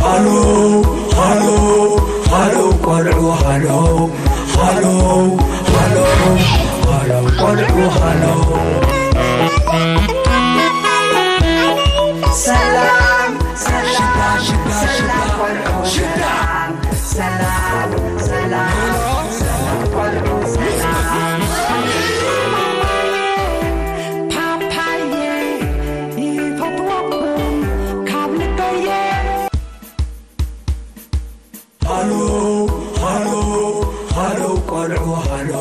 ሃሎ ሃሎ ሃሎ ቆልዑ ሃሎ ሃሎ ሃሎ ሃሎ ቆልዑ ሃሎ። ሰላም ሰላም ሰላም ቆልዑ ሰላም ሰላም ሰላም ሰላም ቆልዑ ሰላም። ፓፓየ ይፈትወኩም ካብ ልበየ። ሃሎ ሃሎ ሃሎ ቆልዑ ሃሎ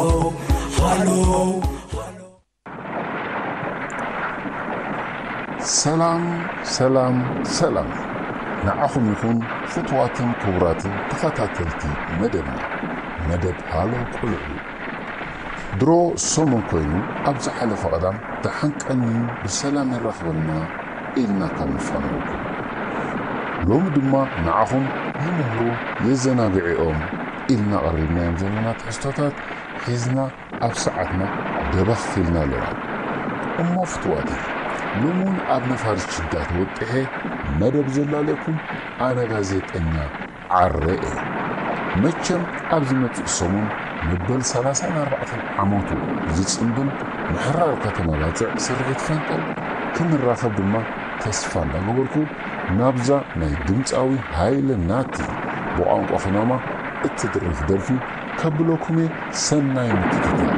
ሃሎ ሃሎ። ሰላም ሰላም ሰላም ንዓኹም ይኹን ፍትዋትን ክቡራትን ተኸታተልቲ መደብና፣ መደብ ሃሎ ቆልዑ። ድሮ ሰሙን ኮይኑ ኣብ ዝሓለፈ ቀዳም ደሓን ቀኒ ብሰላም የራኽበና ኢልና ካብ ንፋነወኩም፣ ሎሚ ድማ ንዓኹም ይምህሩ የዘናግዕኦም ኢልና ቀሪብናዮም ዘለና ትሕዝቶታት ሒዝና ኣብ ሰዓትና ደበኽ ኢልና ኣለና። እሞ ፍትዋተይ፣ ሎሚ እውን ኣብ ነፋሪት ሽዳ ተወጢሐ መደብ ዘላለኩም ኣነ ጋዜጠኛ ዓረ እየ። መቸም ኣብ ዝመጽእ ሰሙን መበል ሰላሳን ኣርባዕተን ዓመቱ ዝጽንብል ምሕራር ከተማ ባጽዕ ስርሒት ፈንቅል ክንራኸብ ድማ ተስፋ እንዳገበርኩ ናብዛ ናይ ድምጻዊ ሃይለ ናቲ ብቋንቋ ኩናማ እትድረፍ ደርፊ ከብለኩም እየ። ሰናይ ምክትታል።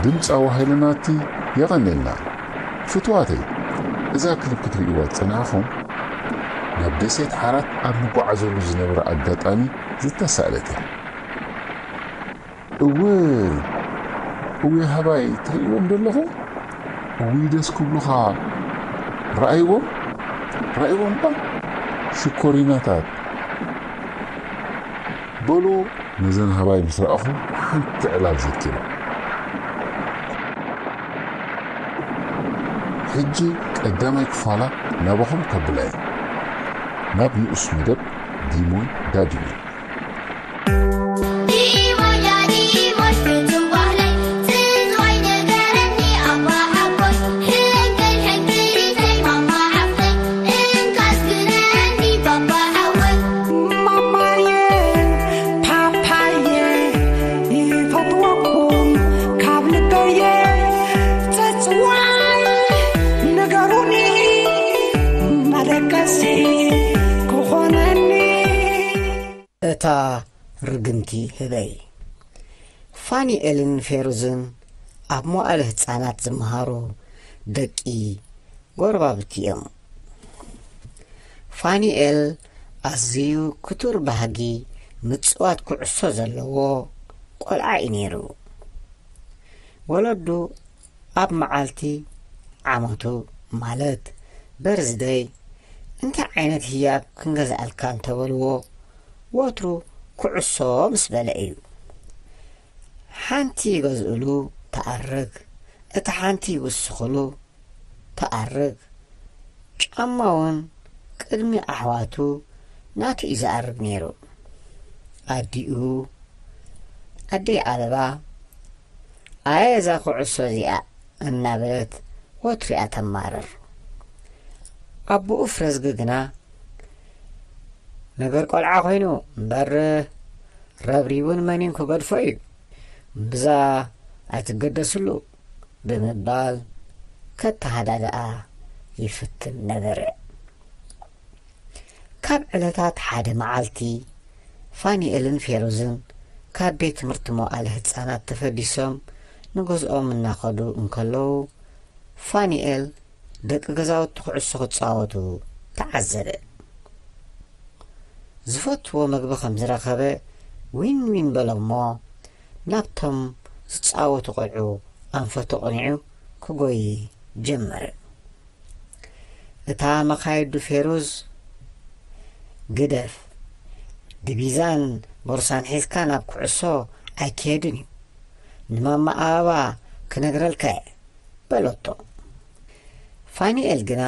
ድምጻዊ ሃይለ ናቲ የቐንየልና። ፍቱዋተይ፣ እዛ ክሊፕ ክትርእይዋ ዝጸናሕኹም፣ ናብ ደሴት ሓራት ኣብ ንጓዓዘሉ ዝነበረ ኣጋጣሚ ዝተሳእለት እያ። እውይ፣ እውይ ሃባይ ትርእይዎም ዘለኹም? እውይ ደስ ክብሉኻ። ረኣይዎም፣ ረኣይዎም እባ ሽኮሪናታት። በሉ ነዘን ሃባይ ምስ ረኣኹም ሓንቲ ዕላል ዘኪሩ። ሕጂ ቀዳማይ ክፋላ ናባኹም ከብላ እየ። ናብ ንኡስ መደብ ዲሞን ዳዲሞን። እታ ርግምቲ ህበይ። ፋኒኤልን ፌሩዝን ኣብ መዋእለ ህጻናት ዝመሃሩ ደቂ ጎረባብቲ እዮም። ፋኒኤል ኣዝዩ ክቱር ባህጊ ምጽዋት ኩዕሶ ዘለዎ ቆልዓ እዩ ነይሩ። ወለዱ ኣብ መዓልቲ ዓመቱ፣ ማለት በርዝደይ፣ እንታይ ዓይነት ህያብ ክንገዝኣልካ እንተበልዎ፣ ወትሩ ኩዕሶ ምስ በለ እዩ። ሓንቲ ይገዝእሉ፣ ትኣርግ፣ እታ ሓንቲ ይውስኽሉ፣ ትኣርግ። ጫማ እውን ቅድሚ ኣሕዋቱ ናቱ እዩ ዝኣርግ ነይሩ። ኣዲኡ፣ ኣደይ ኣበባ፣ ኣየ እዛ ኩዕሶ እዚኣ እናበለት ወትሩ እያ ተማርር። ኣቦኡ ፍረዝጊ ግና፣ ነገር ቆልዓ ኮይኑ እምበር ረብሪቡን መኒን ክገድፎ እዩ፣ ብዛ ኣይትገደስሉ ብምባል ከተሃዳድኣ ይፍትን ነበረ። ካብ ዕለታት ሓደ መዓልቲ ፋኒኤልን ፌሩዝን ካብ ቤት ትምህርቲ መዋእለ ህጻናት ተፈዲሶም ንገዝኦም እናኸዱ እንከለዉ፣ ፋኒኤል ደቂ ገዛውቲ ኩዕሶ ክጻወቱ ተዓዘበ። ዝፈትዎ መግቢ ከም ዝረኸበ ዊን ዊን በሎ እሞ ናብቶም ዝጻወቱ ቆልዑ ኣንፈቱ ኣቕኒዑ ክጎዪ ጀመረ። እታ መኻይዱ ፌሩዝ፣ ግደፍ፣ ድቢዛን ቦርሳን ሒዝካ ናብ ኩዕሶ ኣይክየድን እዩ፣ ንማማ ኣበባ ክነግረልካ እየ በለቶ። ፋኒኤል ግና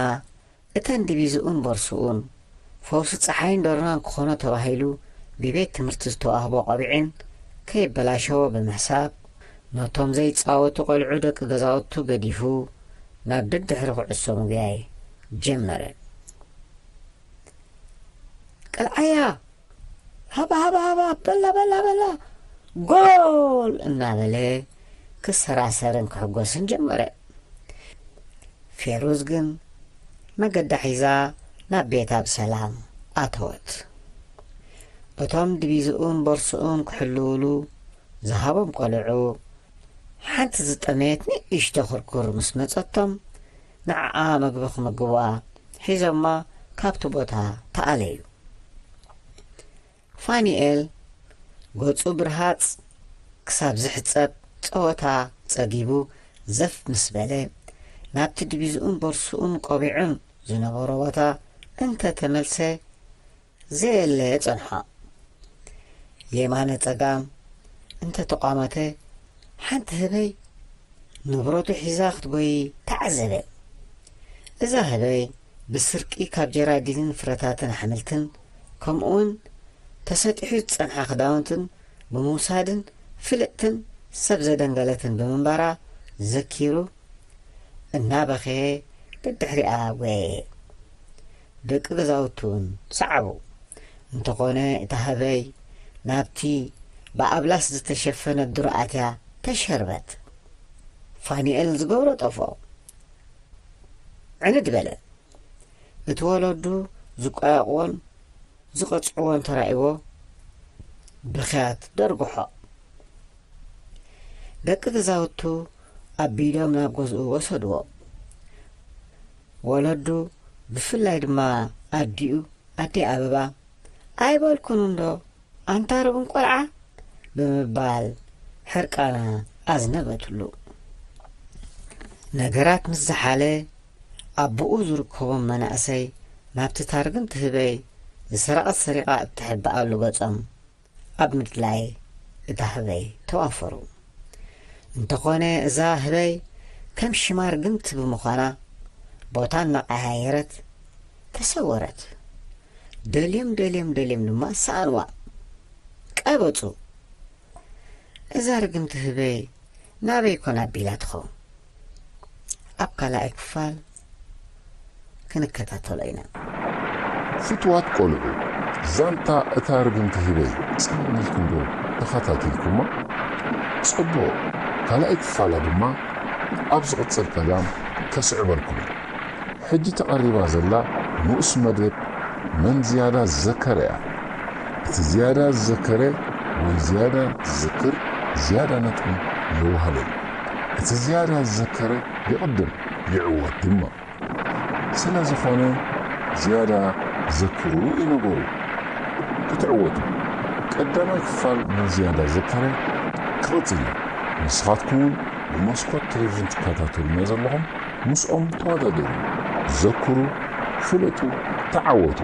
እተን ድቢዝኡን ቦርስኡን ፈውሲ ጸሓይን ደሮናን ክኾኖ ተባሂሉ ብቤት ትምህርቲ ዝተዋህቦ ቆቢዕን ከይበላሸዎ ብምሕሳብ፣ ነቶም ዘይጻወቱ ቆልዑ ደቂ ገዛውቱ ገዲፉ ናብ ደድሕሪ ኩዕሶ ምግያይ ጀመረ። ቀልዓያ፣ ሃባ ሃባ ሃባ፣ በላ በላ በላ፣ ጎል እናበለ ክሰራሰርን ክሕጎስን ጀመረ። ፌሩዝ ግን መገዳ ሒዛ ናብ ቤታ ብሰላም ኣተወት። እቶም ድቢዝኡን ቦርስኡን ክሕልውሉ ዝሃቦም ቆልዑ፣ ሓንቲ ዝጠመየት ንእሽቶ ኩርኩር ምስ መጸቶም፣ ንዓኣ መግቢ ክምግቡዋ ሒዞማ ካብቲ ቦታ ተኣለዩ። ፋኒኤል ገጹ ብርሃጽ ክሳብ ዝሕጸብ ጸወታ ጸጊቡ ዘፍ ምስ በለ፣ ናብቲ ድቢዝኡን ቦርስኡን ቆቢዑን ዝነበሮ ቦታ እንተ ተመልሰ፣ ዘየለ ጸንሖ። የማነ ጸጋም እንተ ተቋመተ፣ ሓንቲ ህበይ ንብረቱ ሒዛ ክትጎይ ተዓዘበ። እዛ ህበይ ብስርቂ ካብ ጀራዲንን ፍረታትን ኣሕምልትን፣ ከምኡውን ተሰጢሑ ዝጸንሓ ክዳውንትን ብምውሳድን ፍልጥትን ሰብ ዘደንገለትን ብምንባራ ዘኪሩ፣ እናበኸየ ደድሕሪኣ ጎየ። ደቂ ገዛውቲ እውን ሰዓቡ። እንተኾነ እታ ህበይ ናብቲ ብኣብላስ ዝተሸፈነ ዱር ኣትያ ተሸርበት። ፋኒኤል ዝገብሮ ጠፍኦ። ዕንድ በለ። እቲ ወለዱ ዝቋየቕዎን ዝቐጽዕዎን ተራእይዎ ብኽያት ደርግሖ። ደቂ ገዛውቱ ኣቢሎም ናብ ገዝኡ ወሰድዎ። ወለዱ፣ ብፍላይ ድማ ኣዲኡ፣ ኣደይ ኣበባ፣ "ኣይበልኩን እንዶ፣ ኣንታ ርጉም ቆልዓ?" ብምባል ሕርቃና ኣዝነበትሉ። ነገራት ምስ ዝሓለ፣ ኣቦኡ ዝርከቦም መናእሰይ ናብቲ ታርግን ትህበይ ዝሰረቐት ሰሪቓ እትሕብኣሉ ገጾም ኣብ ምድላይ እታ ህበይ ተዋፈሩ። እንተኾነ፣ እዛ ህበይ ከም ሽማ ርግምቲ ብምዃና፣ ቦታ እናቐያየረት ተሰወረት። ደልዮም ደልዮም ደልዮም ድማ ሰኣንዋ፣ ቀበጹ። እዛ ርግምቲ ህበይ ናበይ ኮን ኣቢላ ትኸውን? ኣብ ካልኣይ ክፋል ክንከታተሎ ኢና። ፍትዋት ቆልዑ፣ ዛንታ እታ ርግምቲ ህበይ ጽን ኢልኩም ዶ ተኸታቲልኩማ? ጽቡቕ፣ ካልኣይ ክፋላ ድማ ኣብ ዝቕጽል ቀዳም ከስዕበልኩም እየ። ሕጂ ተቐሪባ ዘላ ንኡስ መደብ መን ዝያዳ ዘከረ እያ። እቲ ዝያዳ ዝዘከረ ወይ ዝያዳ ዝዝክር ዝያዳ ነጥቢ ይወሃበሉ። እቲ ዝያዳ ዝዘከረ ይቕድም፣ ይዕወት ድማ። ስለ ዝኾነ ዝያዳ ዘክሩ እዩ ነገሩ። ክትዕወቱ ቀዳማይ ክፋል መን ዝያዳ ዘከረ ክቕጽል እዩ። ንስኻትኩም እውን ብመስኮት ቴሌቪዥን ትከታተሉና ዘለኹም ምስኦም ተወዳደሩ፣ ዘክሩ፣ ፍለጡ፣ ተዓወቱ።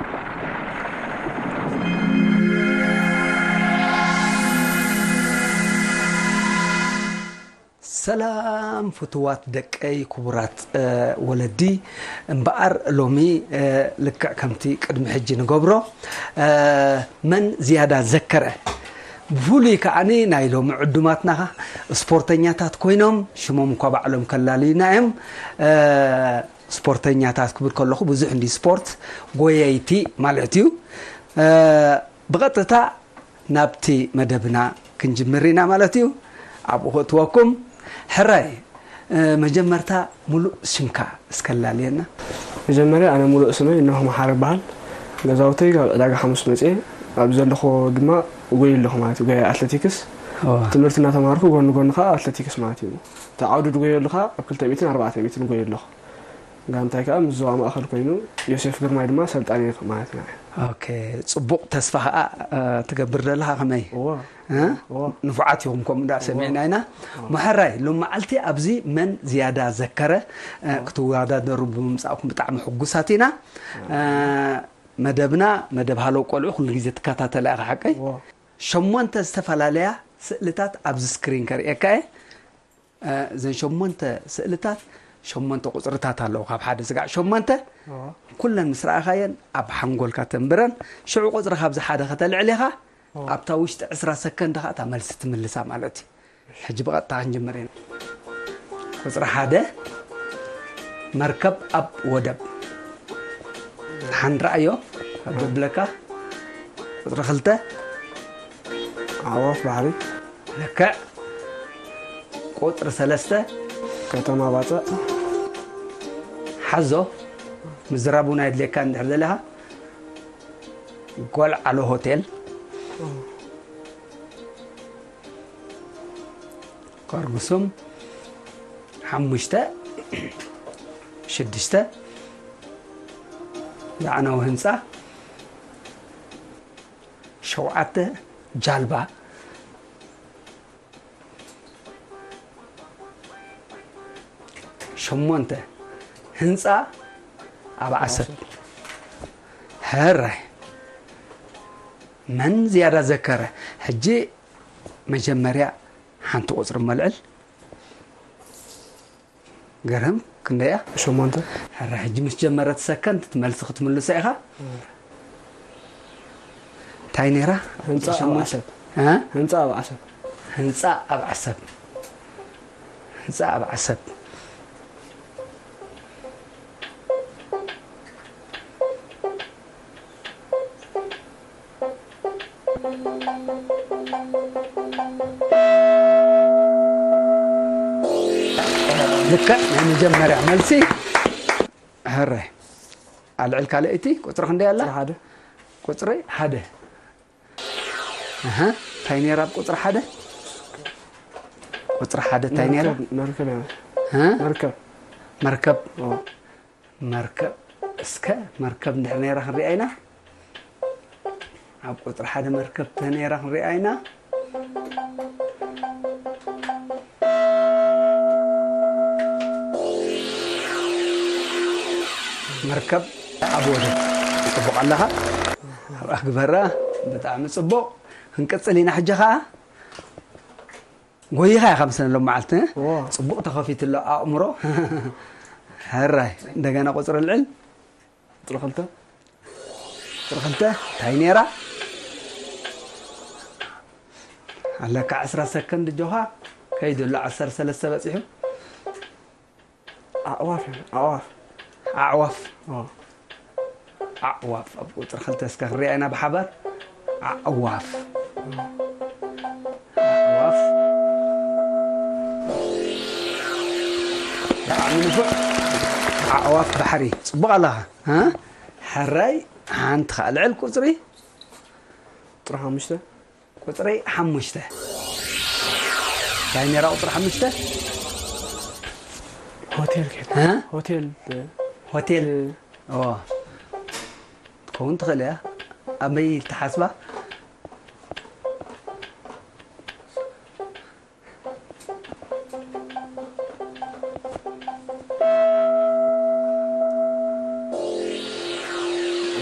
ሰላም ፍቱዋት ደቀይ ክቡራት፣ እ፣ ወለዲ፣ እምበኣር ሎሚ፣ እ፣ ልክዕ ከምቲ ቅድሚ ሕጂ ንገብሮ፣ እ፣ መን ዝያዳ ዘከረ፣ ብፍሉይ ከዓኒ ናይ ሎሚ ዕዱማትና ስፖርተኛታት ኮይኖም፣ ሽሞም እኳ ባዕሎም ከላልዩና እዮም። እ፣ ስፖርተኛታት ክብል ከለኹ ብዙሕ እንዲ ስፖርት ጎየይቲ ማለት እዩ። እ፣ ብቐጥታ ናብቲ መደብና ክንጅምር ኢና ማለት እዩ። ኣብኡ ክእትወኩም። ሕራይ፣ እ፣ መጀመርታ ሙሉእ ሽምካ እስከ ኣላልየና። መጀመርያ ኣነ ሙሉእ ስመይ እነሆ መሓሪ ይበሃል። ገዛውተይ ካብ ዕዳጋ ሓሙስ መፅየ፣ ኣብ ዘለኹ ድማ እጎይ ኣለኹ ማለት እዩ። ጎያ ኣትሌቲክስ እዋ። ትምህርቲ እናተማሃርኩ ጎኒ ጎኒ ከዓ ኣትሌቲክስ ማለት እዩ። እቲ ዓውዲ ዝጎየሉ ከዓ ኣብ ክልተ ሚእትን ኣርባዕተ ሚእትን እጎይ ኣለኹ። ጋንታይ ከዓ ምስ ዞባ ማእኸል ኮይኑ፣ ዮሴፍ ግርማይ ድማ ሰልጣኒ ማለት ኢና። ኦኬ፣ ጽቡቕ። ተስፋ ከዓ፣ እ፣ ትገብር ዘለኻ ከመይ? እዋ። እ? እዋ። ንፉዓት ኢኹም፣ ከምኡ ደኣ እዋ። ሰሚዕና ኢና። እዋ። መሐራይ፣ ሎም መዓልቲ ኣብዚ መን ዝያዳ ዘከረ፣ እ፣ እዋ። ክትወዳደሩ ብምምጻእኩም ብጣዕሚ ሕጉሳት ኢና። እዋ። እ፣ መደብና፣ መደብ ሃለው ቆልዑ ኩሉ ግዜ ትከታተላ ኢኻ፣ ሓቀይ? እዋ። ሸሞንተ ዝተፈላለያ ስእልታት ኣብዚ ስክሪን ከርእየካ እየ። እ፣ እዘን ሸሞንተ ስእልታት ሸሞንተ ቁጽርታት ኣለዉ፣ ካብ ሓደ ስጋዕ ሸሞንተ። እዎ። ኩለን ምስ ረኣኻየን ኣብ ሓንጎልካ ተንብረን። ሽዑ ቁጽሪ ካብዚ ሓደ ከተልዕል ኢኻ፣ እዎ። ኣብታ ውሽጢ ዕስራ ሰከንድ ኸኣ እታ መልሲ ትምልሳ ማለት እዩ። ሕጂ ብቐጥታ ክንጅምር ኢና። ቁጽሪ ሓደ፣ መርከብ ኣብ ወደብ። ሓን ረኣዮ፣ ኣብ ዘብለካ። ቁጽሪ ክልተ፣ ኣዕዋፍ ባሕሪ። ልክዕ። ቁጽሪ ሰለስተ። ከተማ ባጽዕ። ሓዞ፣ ምዝራብ እውን ኣየድልየካ እንድሕር ዘለኻ። ጎልዓሎ ሆቴል። ካርጉሱም። ሓሙሽተ። ሽዱሽተ። ዘዕነው ህንጻ። ሸውዓተ። ጃልባ። ሸሞንተ፣ ህንጻ ኣብ ዓሰብ። ሕራይ። መን ዝያዳ ዘከረ? ሕጂ መጀመርያ ሓንቲ ቁጽሪ መልዕል። ገርህም፣ ክንደያ? ሸሞንተ። ሕራይ፣ ሕጂ ምስ ጀመረት ሰከንድ እቲ መልሲ ክትምልሶ ኢኻ። እም። እንታይ ነይራ? ህንጻ ኣብ ሸሞንተ። ዓሰብ። እ? ህንጻ ኣብ ዓሰብ። ህንጻ ኣብ ዓሰብ። ህንጻ ኣብ ዓሰብ። ልክዕ ናይ መጀመርያ መልሲ። ሕረ። ኣልዕል ካልኣይቲ ቁጽሪ ክንደይ ኣላ? ቁጽሪ ሓደ። ቁጽሪ ሓደ። ኣሃ፣ እንታይ ነይራ ኣብ ቁጽሪ ሓደ? ቁፅሪ ሓደ እንታይ ነይራ? መርከብ መርከብ እያ። እ? መርከብ መርከብ። ኦ፣ መርከብ። እስከ መርከብ እንድሕር ነይራ ክንሪኣ ኢና። ኣብ ቁፅሪ ሓደ መርከብ ተነይራ ክንሪኣ ኢና። መርከብ ኣብ ወደብ። ፅቡቕ ኣለኻ። ኣብኣ ግበራ። ብጣዕሚ ፅቡቕ። ክንቅፅል ኢና ሕጂ ኸዓ። ጎይኻ ኢኻ ምስለኒ ሎም መዓልቲ። ዋ። ፅቡቕ ተኸፊቱ ኣሎ ኣእምሮ። ሕራይ። እንደገና ቁፅሪ ልዕል። ቁፅሪ ክልተ ቁፅሪ ክልተ እንታይ ነይራ? ኣለካ ዕስራ ሰከንድ ጆኻ። ከይዱ ኣሎ ዓሰርተ ሰለስተ በፂሑ። ኣዕዋፍ እዮም። ኣዕዋፍ ኣዕዋፍ። ኦ፣ ኣዕዋፍ ኣብ ቁፅሪ ክልተ እስከ ክንሪኣ ኢና ብሓባር። ኣዕዋፍ። ኣዕዋፍ። ብጣዕሚ ንፉዕ። ኣዕዋፍ ባሕሪ። ፅቡቕ ኣለኻ። እ? ሕራይ ሓንቲ ከዓ ልዕል ቁፅሪ። ቁፅሪ ሓሙሽተ ቁፅሪ ሓሙሽተ። እንታይ ነይራ ቁፅሪ ሓሙሽተ? ሆቴል ከይድ እ? ሆቴል ሆቴል። ኦ። ትኸውን ትኽእል እያ። ኣበይ ትሓስባ?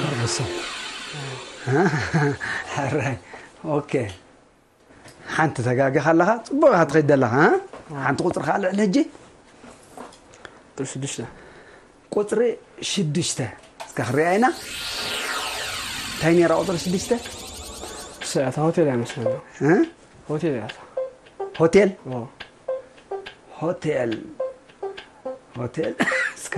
ኣርብሶ። ሕራይ። ኦኬ። ሓንቲ ተጋጊኻ ኣለኻ። ፅቡቕ ኢኻ ትኸይድ ዘለኻ። እ? ሓንቲ ቁፅሪ ከዓ ልዕሊ ሕጂ። ቁፅሪ ሽዱሽተ ቁፅሪ ሽዱሽተ እስከ ክሪኣ ኢና። እንታይ ነይራ ቁፅሪ ሽዱሽተ? ሰዓት ሆቴል ኣይመስለኒ። እ? ሆቴል እያ እታ። ሆቴል። ኦ፣ ሆቴል። ሆቴል። እስከ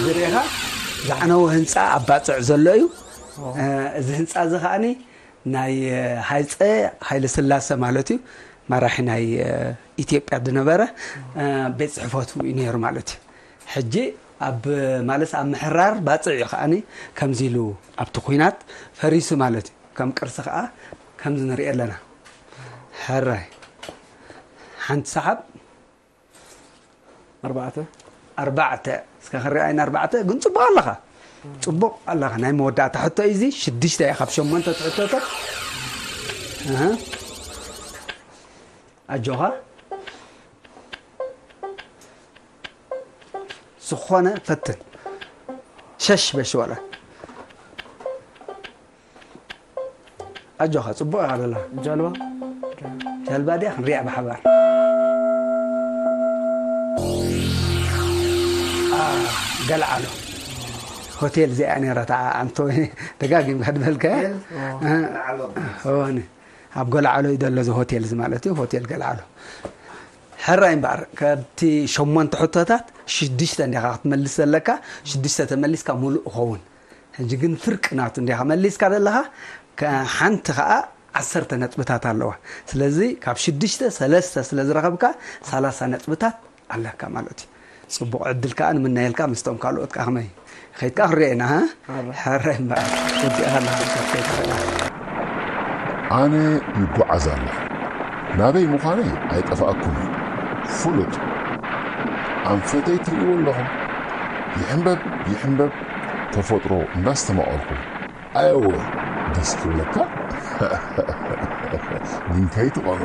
ዝርኤኻ ዝዓነወ ህንፃ ኣብ ባፅዕ ዘሎ እዩ። እ፣ እዚ ህንፃ እዚ ከዓኒ ናይ፣ እ፣ ሃይፀ ሃይለ ስላሰ ማለት እዩ፣ መራሒ ናይ፣ እ፣ ኢትዮጵያ ዝነበረ፣ እ፣ ቤት ፅሕፈቱ እዩ ነይሩ ማለት እዩ። ሕጂ ኣብ ማለት ኣብ ምሕራር ባፅዕ እዩ ከዓኒ ከምዚ ኢሉ ኣብቲ ኩናት ፈሪሱ ማለት እዩ። ከም ቅርሲ ከዓ ከምዚ ንሪኦ ኣለና። ሕራይ ሓንቲ ሰሓብ ኣርባዕተ ኣርባዕተ እስከ ክንሪኣ ኢና። ኣርባዕተ ግን ፅቡቕ ኣለኻ፣ ፅቡቕ ኣለኻ። ናይ መወዳእታ ሕቶ እዩ እዚ። ሽዱሽተ እያ ካብ ሸሞንተ ትሕቶታት። ኣሃ። ኣጆኻ። ዝኾነ ፈትን። ሸሽ በሽ ዋላ። ኣጆኻ፣ ጽቡቕ ኢኻ ዘለኻ። ጃልባ ጃልባ ድያ ክንሪኣ ብሓባር። አ፣ ገልዓሎ። ሆቴል እዚኣ ነይራ፣ እታ ኣንቶ ደጋጊምካ ድበልካያ። ሆቴል እ፣ ገልዓሎ። እወኒ። ኣብ ገልዓሎ እዩ ዘሎ እዚ ሆቴል እዚ ማለት እዩ፣ ሆቴል ገልዓሎ። ሕራይ እምበኣር፣ ካብቲ ሸሞንተ ሕቶታት ሽዱሽተ እንዲኻ ክትመልስ ዘለካ፣ ሽዱሽተ ተመሊስካ ሙሉእ እኸውን። ሕጂ ግን ፍርቂ ናቱ እንዲኻ መሊስካ ዘለኻ፣ ከ-፣ ሓንቲ ኸኣ ዓሰርተ ነጥብታት ኣለዋ። ስለዚ ካብ ሽዱሽተ ሰለስተ ስለ ዝረኸብካ፣ ሰላሳ ነጥብታት ኣለካ ማለት እዩ። ጽቡቕ ዕድል ከኣ ንምነየልካ ምስቶም ካልኦት ከኣ ከመይ ኸይድካ ክንሪኦ ኢና፣ ሃ? ኣረ። ሕራይ እምበኣር፣ ወዲእኻ ኣለኻ፣ ከይትኽእል። ኣነ ይጓዓዝ ኣለኹ። ናበይ ምዃነይ ኣይጠፍኣኩምን እዩ። ፍሉጥ። ኣንፈተይ ትርእይዎ ኣለኹም። ይሕንበብ፣ ይሕንበብ፣ ተፈጥሮ እንዳስተማቐርኩ። ኣየወ፣ ደስ ክብለካ። ግን ከይትቐኑ።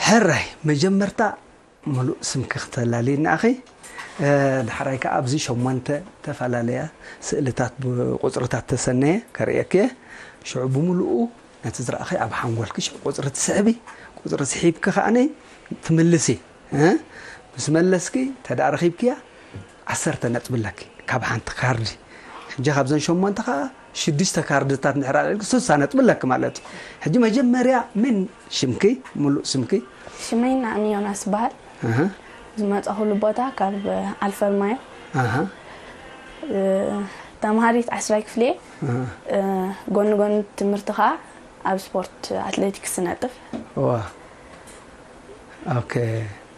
ሕራይ፣ መጀመርታ ምሉእ ስምኪ ክተላልይና ኢኺ። እ፣ ዳሕራይ ከኣ ኣብዚ ሸሞንተ ዝተፈላለያ ስእልታት ብቁጽርታት ተሰነየ ከርእየኪ እየ። ሽዑ ብምሉኡ ነቲ ዝረኣኺ ኣብ ሓንጎልኪ ሽዑ ቁጽሪ ትስዕቢ። ቁጽሪ ስሒብኪ ከኣ ትምልሲ። እ? ምስ መለስኪ፣ እንተ ደኣ ረኺብክያ፣ ዓሰርተ ነጥቢ ኣለኪ ካብ ሓንቲ ካርዲ። ሕጂ ካብዘን ሸሞንተ ከኣ ሽዱሽተ ካርድታት እንድሕር ኣልዒልኪ፣ ስሳ ነጥቢ ኣለኪ ማለት እዩ። ሕጂ መጀመርያ፣ ምን ሽምኪ፣ ምሉእ ስምኪ? ሽመይ ናእሚ ዮናስ ይበሃል። ኣሃ። ዝመጻኹሉ ቦታ ካብ ኣልፈርማዮ። ኣሃ። እ፣ ተምሃሪት ዓስራይ ክፍሊ እየ። ኣሃ። እ፣ ጎኒ ጎኒ ትምህርቲ ከኣ ኣብ ስፖርት ኣትሌቲክስ ነጥፍ። ዋ። ኦኬ።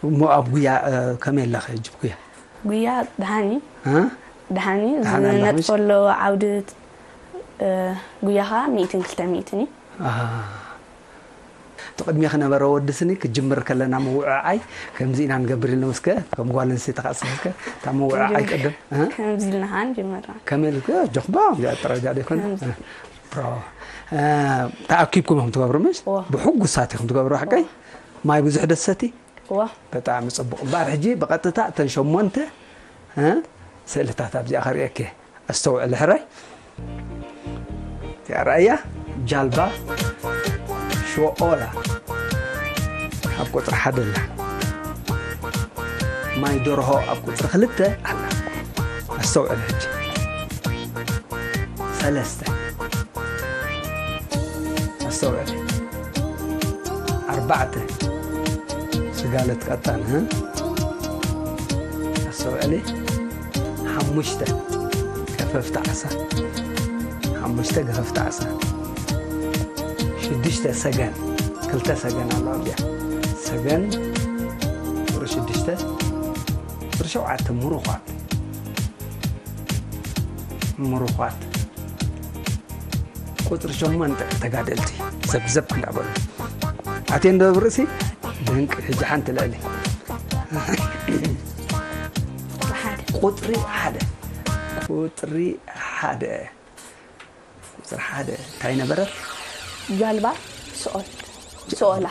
እሞ ኣብ ጉያ እ፣ ከመይ ኣለኸ ሕጂ ጉያ? ጉያ ደሃኒ እ? ደሃኒ ደሃኒ ኣለኹ፣ ዝነጥፈሎ ዓውዲ እ፣ ጉያ ከዓ ሚእትን ክልተ ሚእትን እዩ። ኣሃ። እቲ ቅድሜ ክነበረ ወዲ ስኒ ክጅምር ከለና ምውዕዓይ ከምዚ ኢና ንገብር ኢሎም እስከ ከም ጓል ኣንስተይቲ ከዓ እስከ እታ ምውዕዓይ ቅድም እ? ከምዚ ኢልና ከዓ ንጅምር። ከመይ ኢልኩ ጆኽባ እዚኣ ጥራይ ዳ ደይኮነ ከምዚ። ብራዎ። እ፣ ተኣኪብኩም ኢኹም ትገብሩ ምሽ እወ። ብሕጉሳት ኢኹም ትገብሩ ሓቀይ? ማይ ብዙሕ ደሰቲ እወ ብጣዕሚ ጽቡቕ እምበኣር ሕጂ ብቐጥታ እተን ሸሞንተ እ፣ ስእልታት ኣብዚኣ ከርእየኪ። ኣስተውዕሊ ሕራይ። እዚኣ ረኣያ ጃልባ ሾኦላ ኣብ ቁፅሪ ሓደ ኣላ። ማይ ደርሆ ኣብ ቁፅሪ ክልተ ኣላ። ኣስተውዕሊ ሕጂ። ሰለስተ ኣስተውዕሊ። ኣርባዕተ ስጋለት ቀጣን እ? ኣስተውዕሊ። ሓሙሽተ ገፈፍቲ ዓሳ ሓሙሽተ ገፈፍቲ ዓሳ። ሽዱሽተ ሰገን ክልተ ሰገን ኣሎ ኣብዚኣ። ሰገን ቁሪ ሽዱሽተ ቁሪ ሸውዓተ ምሩኳት ምሩኳት ቁፅሪ ሸሞንተ ተጋደልቲ ዘብዘብ እንዳበሉ ኣቴ እንዶ ብርእሲ ድንቂ ሕጂ ሓንቲ ልዕሊ ሓደ ቁፅሪ ሓደ ቁፅሪ ሓደ ቁፅሪ ሓደ እንታይ ነበረት? ጃልባ ስኦል ስኦላ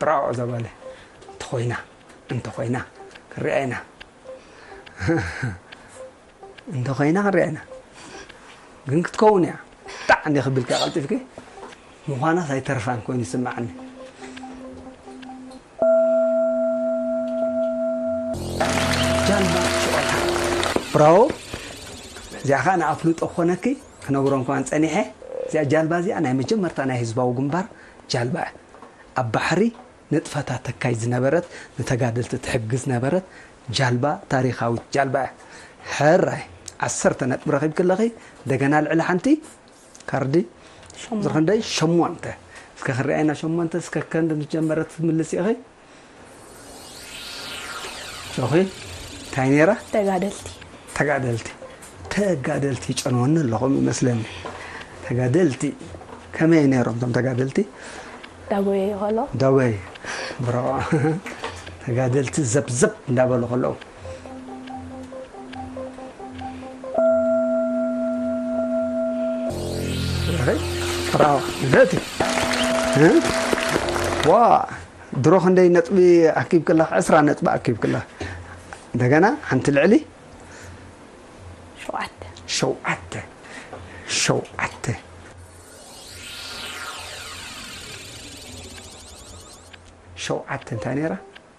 ብራዖ ዘባለ እንተኾይና እንተኾይና ክሪኣ ኢና እንተኾይና ክንሪኣ ኢና ግን ክትከውን እያ። ጣዕ እንደ ክብልካ ቀልጢፍኪ ምዃናስ ኣይተርፋን ኮይኑ ይስማዓኒ። ጃልባ ሽቆላ ብራዎ። እዚኣ ከዓ ንኣፍልጦ ክኾነኪ ክነግሮም ከማን ፀኒሐ። እዚኣ ጃልባ እዚኣ ናይ መጀመርታ ናይ ህዝባዊ ግንባር ጃልባ እያ። ኣብ ባሕሪ ንጥፈታት ተካይድ ዝነበረት ንተጋደልቲ ትሕግዝ ነበረት ጃልባ ታሪኻዊት ጃልባ እያ። ሕራይ ዓሰርተ ነጥቢ ረኺብኪ ኣለኺ። እንደገና ልዕሊ ሓንቲ ካርዲ ሸሞንተ። ዝኽንደይ ሸሞንተ እስከ ክርኣይና ሸሞንተ እስከ ከንድ ምስ ጀመረት ትምልስ ኢኺ። ሾኺ እንታይ ነይራ? ተጋደልቲ ተጋደልቲ ተጋደልቲ ይጨንወኒ ኣለኹም ይመስለኒ። ተጋደልቲ ከመይ ነይሮም እቶም ተጋደልቲ? ዳጎየ ይኸሎ ዳጎየ ብሮ ተጋደልቲ ዘብዘብ እንዳበሉ ከለዉ ብራዎ ነቲ ዋ ድሮ ክንደይ ነጥቢ ኣኪብ ከለኻ ዕስራ ነጥቢ ኣኪብ ከለኻ እንደገና ሓንቲ ልዕሊ ሸውዓተ ሸውዓተ ሸውዓተ ሸውዓተ እንታይ ነይራ?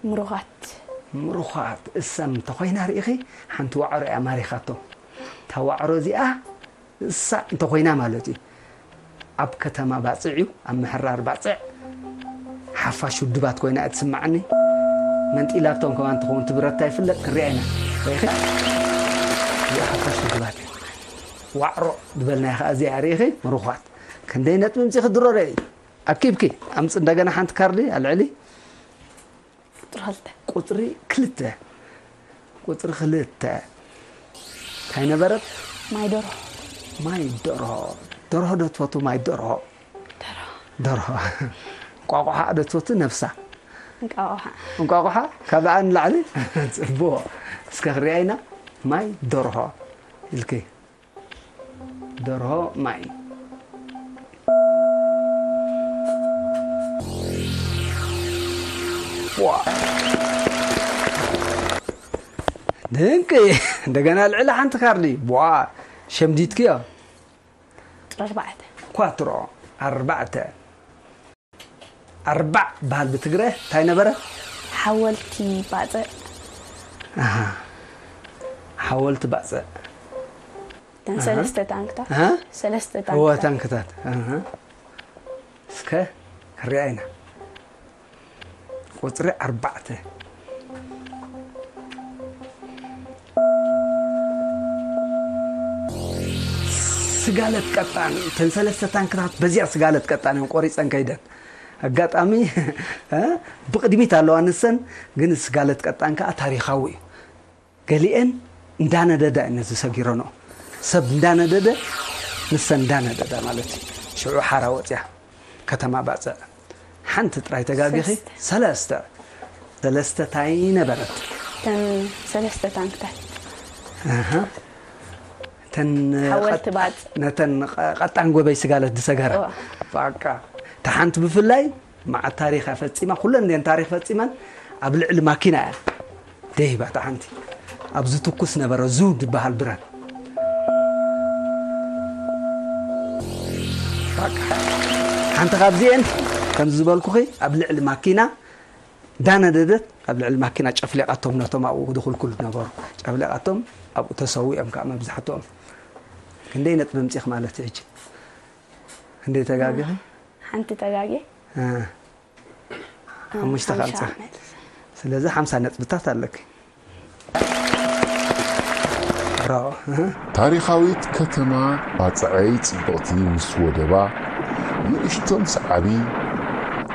ምሩኻት ምሩኻት እሰም እንተኾይና ርኢኺ ሓንቲ ዋዕሮ እያ ማሪኻቶ። እታ ዋዕሮ እዚኣ እሳ እንተኾይና ማለት እዩ ኣብ ከተማ ባፅዕ እዩ ኣብ ምሕራር ባፅዕ ሓፋሽ ውድባት ኮይና እትስማዓኒ። መንጢላቶም ከማን ትኸውን ትብረታ ይፍለጥ ክሪኣ ኢና ርኢኺ። እዚኣ ሓፋሽ ውድባት እዩ። ዋዕሮ ዝበልናዮ ከዓ እዚኣ ርኢኺ ምሩኻት ክንደይ ነጥቢ ምፂኺ ድሮ ርኢኺ። ኣኪብኪ ኣምፅ እንደገና ሓንቲ ካርዲ ኣልዕሊ ቁፅሪ ክልተ ቁፅሪ ክልተ ቁፅሪ ክልተ እንታይ ነበረት? ማይ ደርሆ ማይ ደርሆ። ደርሆ ዶ ትፈቱ? ማይ ደርሆ ደርሆ ደርሆ። እንቋቑሓ ዶ ትፈቱ? ነብሳ እንቃቑሓ እንቋቑሓ ካብኣ ንላዕሊ ጽቡቕ። እስከ ክሪኣ ኢና ማይ ደርሆ ኢልኪ ደርሆ ማይ ዋ ድንቂ። እንደገና ልዕሊ ሓንቲ ካርዲ ዋ ሸምዲትክዮ። ቁፅሪ ኣርባዕተ ኳትሮ ኣርባዕተ ኣርባዕ በሃል ብትግረ እንታይ ነበረ? ሓወልቲ ባፅዕ ኣሃ። ሓወልቲ ባፅዕ እተን ሰለስተ ታንክታት ኣሃ። ሰለስተ እወ ታንክታት ታንክታት ኣሃ። እስከ ክሪኣ ኢና ቁፅሪ ኣርባዕተ ስጋለት ቀጣን እተን ሰለስተ ታንክታት በዚኣ ስጋለት ቀጣን እዮም ቆሪፀን ከይደን ኣጋጣሚ እ፣ ብቕድሚት ኣለዋ ንሰን። ግን ስጋለት ቀጣን ከዓ ታሪኻዊ እዩ። ገሊኤን እንዳነደዳ እየን ነዚ ሰጊረንኦ። ሰብ እንዳነደደ፣ ንሰን እንዳነደዳ ማለት እዩ። ሽዑ ሓራ ወፅያ ከተማ ባፅዕ። ሓንቲ ጥራይ ተጋጊኺ። ሰለስተ። ሰለስተ ሰለስተ ታይ ነበረት? እተን ሰለስተ ታንክታት። ኣሃ። እተን ሓወልቲ ቀጥ- ባፅዕ። ነተን ቀ- ቀጣን ጎበይ ስጋለት ዝሰገራ። እዋ። በቃ። እታ ሓንቲ ብፍላይ መዓት ታሪኽ እያ ፈፂማ። ኩለን እየን ታሪኽ ፈፂመን። ኣብ ልዕሊ ማኪና እያ ደይባ እታ ሓንቲ። ኣብዚ ትኩስ ነበረ ዙ ዝበሃል ብረት። በቃ። ሓንቲ ካብዚኤን ከምዚ ዝበልኩኺ ኣብ ልዕሊ ማኪና እንዳነደደት ኣብ ልዕሊ ማኪና ጨፍሊቓቶም ነቶም ኣብኡ ድኹልኩል ነበሩ። ጨፍሊቓቶም ኣብኡ ተሰዊኦም ከዓ መብዛሕትኦም። ክንደይ ነጥቢ ምፂኽ ማለት እዩ ሕጂ? ክንደይ ተጋጊኺ? ሓንቲ ተጋጌ። እ፣ ሓሙሽተ ሓምሳ ካልጻ። ነጥቢ። ስለዚ ሓምሳ ነጥብታት ኣለኪ። ብራቮ። ታሪኻዊት ከተማ ባጽዐይ ጽብቕቲ ምስ ወደባ፣ ንእሽቶ ምስ ዓቢ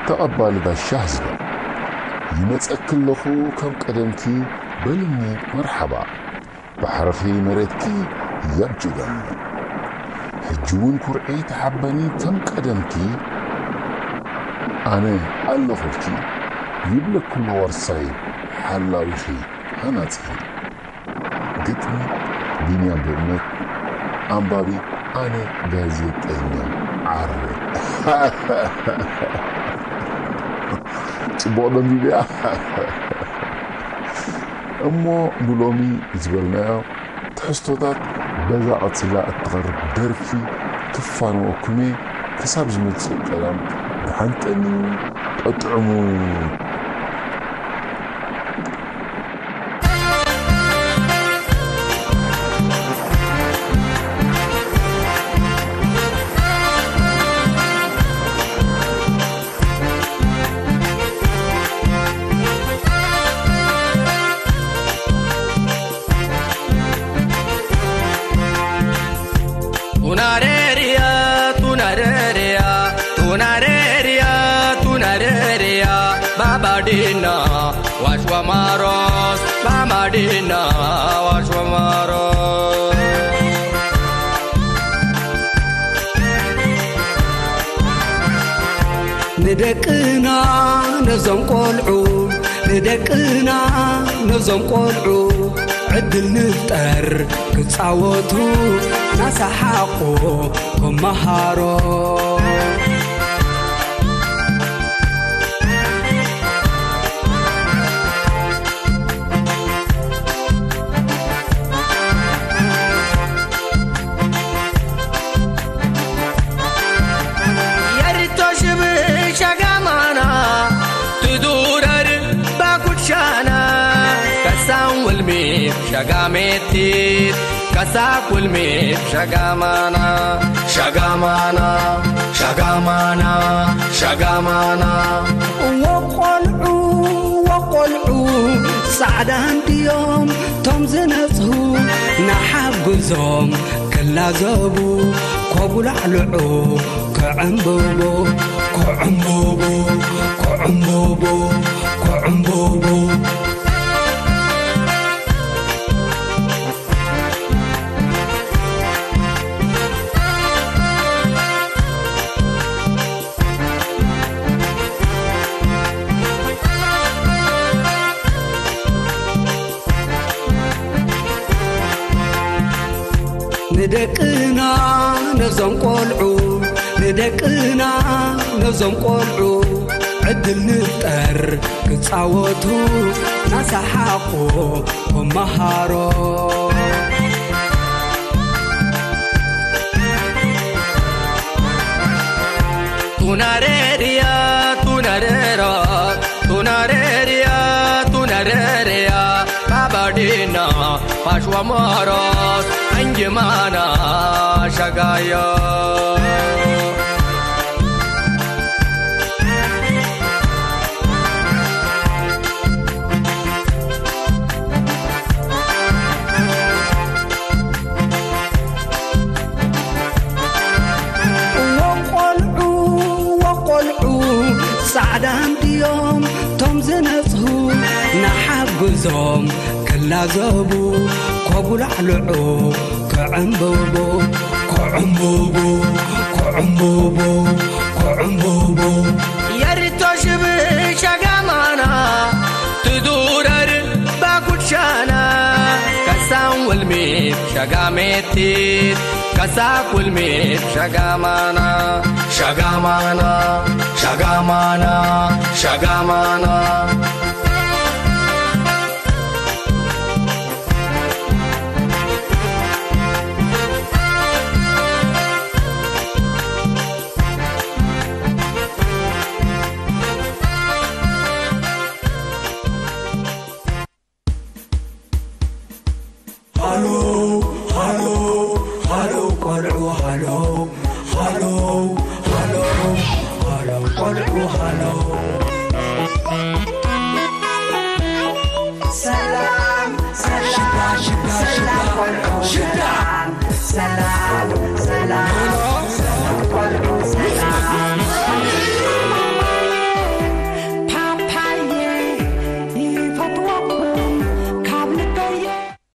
ተቐባሊ ጋሻ ህዝባ። ይመጸኪ ኣለኹ ከም ቀደምኪ በልኒ መርሓባ። ባሕርኺ መሬትኪ ህያብ ጅጋኑ። ሕጂ እውን ኩርዒ ተሓበኒ ከም ቀደምኪ። ኣነ ኣለኹልኪ ይብለኪ ኣሎ ዋርሳይ ሓላዊኺ ሃናጺኺ። ግጥሚ ቢንያም ብእምነት። ኣንባቢ ኣነ ጋዜጠኛ ዓረ። ጽቡቕ ደንቢብያ። እሞ ንሎሚ ዝበልናዮ ትሕዝቶታት በዛ ቀጺላ እትቐርብ ደርፊ ክፋነወኩም እየ። ክሳብ ዝመጽእ ቀዳም ደሓን ጠንዩ፣ ጠጥዕሙ። Tunareria, tunareria, tunareria, tunareria, babadina, washwamaros, babadina, washwamaros. ንደቅና ነዞም ቆልዑ ንደቅና ነዞም ቆልዑ ዕድል ንፍጠር ክጻወቱ ናሳሓቑ ከመሃሮ። Yarito shibi shagamana, tudurar bakuchana, kasan wilmi shagametit, kasak wilmi shagamana, shagamana, shagamana, shagamana. ወቆልዑ ወቆልዑ ጻዕዳ እንድዮም ቶም ዝነጽሁ፣ ንሓግዞም ክላዘቡ፣ ከጉላዕልዑ፣ ክዕምብቡ፣ ክዕምብቡ፣ ክዕምብቡ፣ ክዕምብቡ። ንደቅና ነዞም ቆልዑ ንደቅና ነዞም ቆልዑ ዕድል ንፍጠር ክጻወቱ ናሳሓቑ ከመሃሮ። Tunareria, tunarera, tunareria, tunareria, babadina, pashwamoros, anjimana, shagaya. ወቆልዑ ወቆልዑ ጻዕዳን ድዮም ቶም ዝነጽሁ፣ ንሓግዞም ክላዘቡ፣ ኮጉላዕልዑ፣ ክዕምብቡ፣ ክዕምብቡ፣ ክዕምብቡ፣ ክዕምብቡ። የርቶ ሽብ ሸጋማና ትዱረር ባኩሻና፣ ከሳን ወልሜት ሸጋሜቲት፣ ከሳ ኩልሜት ሸጋማና፣ ሸጋማና፣ ሸጋማና፣ ሸጋማና። ሃሎ፣ ሃሎ፣ ሃሎ ቆልዑ፣ ሃሎ፣ ሃሎ፣ ሃሎ፣ ሃሎ ቆልዑ፣ ሃሎ። ሰላም፣ ሰላም፣ ሽዳ፣ ሽዳ፣ ሰላም ሽዳ፣ ቆልዑ፣ ሽዳ። ሰላም፣ ሰላም፣ ሰላም